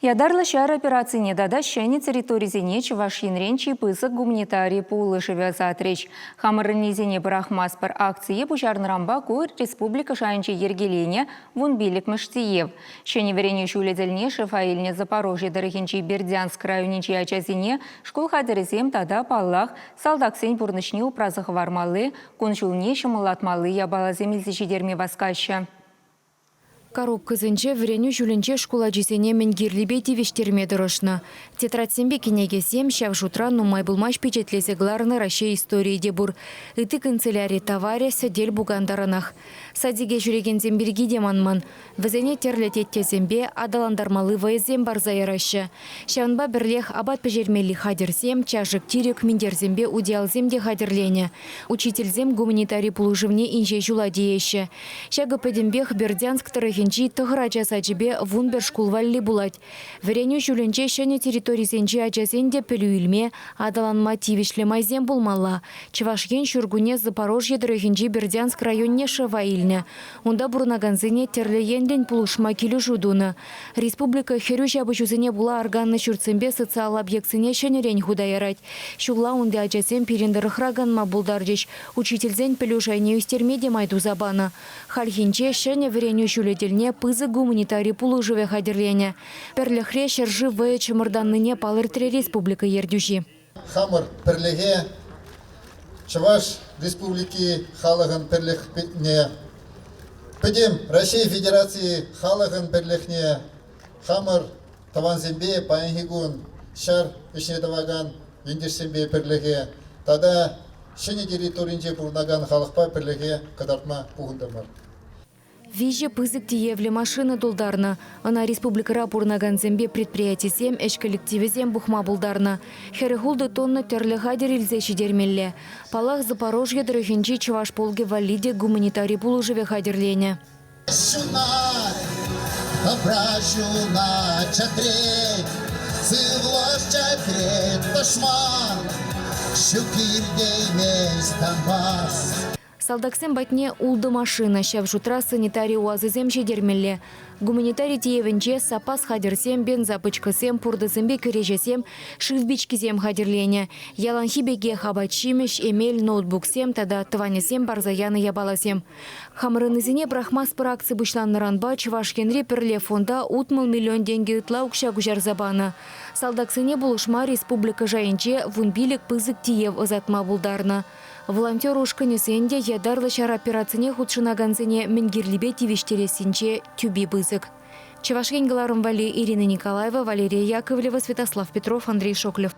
Ятарлӑ ҫар операцине тата ҫӗнӗ территорисене Чӑваш Енрен чи пысӑк гуманитари пулӑшӑвӗ ӑсатрӗҫ. Хамӑрӑннисене пӑрахмастпӑр акцие пуҫарнӑранпа ку республика шайӗнче йӗркеленӗ вунпиллӗкмӗш тиев. Ҫӗнӗ вӗренӳ ҫулӗ тӗлне шефа илнӗ Запорожье тӑрӑхӗнчи Бердянск районӗнчи ачасене шкул хатӗрӗсем тата, паллах, салтаксен пурнӑҫне упраса хӑвармалли, кун-ҫулне ҫӑмӑллатмалли япаласем илсе ҫитерме васкаҫҫӗ. Коробкӑсенче вӗренӳ ҫулӗнче шкул ачисене мӗн кирлипе тивӗҫтерме тӑрӑшнӑ. Тетрадьсемпе кӗнекесем, ҫав шутра нумай пулмасть пичетлесе кӑларнӑ Раҫҫей историйӗ те пур. Ытти канцеляри таварӗ сӗтел-пукан таранах. Садике ҫӳрекенсем пирки те манман. Вӗсене тӗрлӗ теттесемпе аталантармалли вӑйӑсем парса яраҫҫӗ. Ҫавӑнпа пӗрлех апат пӗҫермелли хатӗрсем, чашӑк-тирӗк, минтерсемпе утиялсем те хатӗрленӗ. Учительсем гуманитари пулӑшӑвне инҫе ҫула тиеҫҫӗ. Ҫакӑ пӗтӗмпех Бердянск тӑрӑхӗнчи тӑхӑр ача сачӗпе 11 шкул валли пулать. Вӗренӳ ҫулӗнче ҫӗнӗ территорисенчи ачасен те пӗлӳ илме, аталанма тивӗҫлӗ майсем пулмалла. Чӑваш Ен ҫуркунне Запорожье тӑрӑхӗнчи Бердянск районне шефа илнӗ. Унта пурӑнакансене тӗрлӗ енлӗн пулӑшма килӗшӳ тунӑ. Республика хӗрӳ ҫапӑҫусене пула арканнӑ ҫуртсемпе социаллӑ объектсене ҫӗнӗрен хута ярать. Ҫулла унти ачасем пирӗн тӑрӑхра канма пултарчӗҫ, учительсен пӗлӳ шайне ӳстерме те май туса панӑ. Хальхинче ҫӗнӗ вӗренӳ ҫулӗ тӗлне пысӑк гуманитари пулӑшӑвӗ хатӗрленӗ. Пӗрлӗхре ҫӗршыв вӑйӗ чӑмӑртаннине палӑртрӗ республика ертӳҫи. Хамӑр пӗрлӗхе Чӑваш Республики халӑхӑн пӗрлӗхне, пӗтӗм Раҫҫей Федерацийӗ халӑхӑн пӗрлӗхне хамӑр тӑвансемпе паянхи кун ҫар ӗҫне тӑвакан ентешсемпе пӗрлӗхе тата ҫӗнӗ территоринче пурӑнакан халӑхпа пӗрлӗхе кӑтартма пухӑнтӑмӑр. Виҫӗ пысӑк тиевлӗ машина тултарнӑ. Ӑна республикӑра пурӑнакансемпе предприятисем, ӗҫ коллективӗсем пухма пултарнӑ. 46 тонна тӗрлӗ хатӗр илсе ҫитермелле. Паллах, Запорожье тӑрӑхӗнчи чӑваш полкӗ валли те гуманитари пулӑшӑвӗ хатӗрленӗ. Ҫунать, тӑпра ҫунать, чӗтрет, сывлӑш чӗтрет, тӑшман ҫук иртеймест Донбасс. Салтаксем патне ултӑ машина, ҫав шутра санитари УАЗӗсем ҫитермелле. Гуманитари тиевӗнче саппас хатӗрсем, бензопӑчкӑсем, пуртӑсемпе кӗреҫесем, шыв пичкисем хатӗрленӗ. Яланхи пекех апат-ҫимӗҫ, эмел, ноутбуксем тата тӑванӗсем парса янӑ япаласем. Хамӑрӑннисене пӑрахмастпӑр акци пуҫланнӑранпа Чӑваш Енри Пӗрле фонда 60 миллион тенкӗ ытла укҫа куҫарса панӑ. Салтаксене пулӑшма республика шайӗнче 15 пысӑк тиев ӑсатма пултарнӑ. Волонтер ушкӑнӗсен те ятарлӑ ҫар операцине хутшӑнакансене мӗн кирлипе тивӗҫтерессинче тӳпи пысӑк. Чӑваш Ен кӑларӑм валли Ирина Николаева, Валерия Яковлева, Святослав Петров, Андрей Шоклев.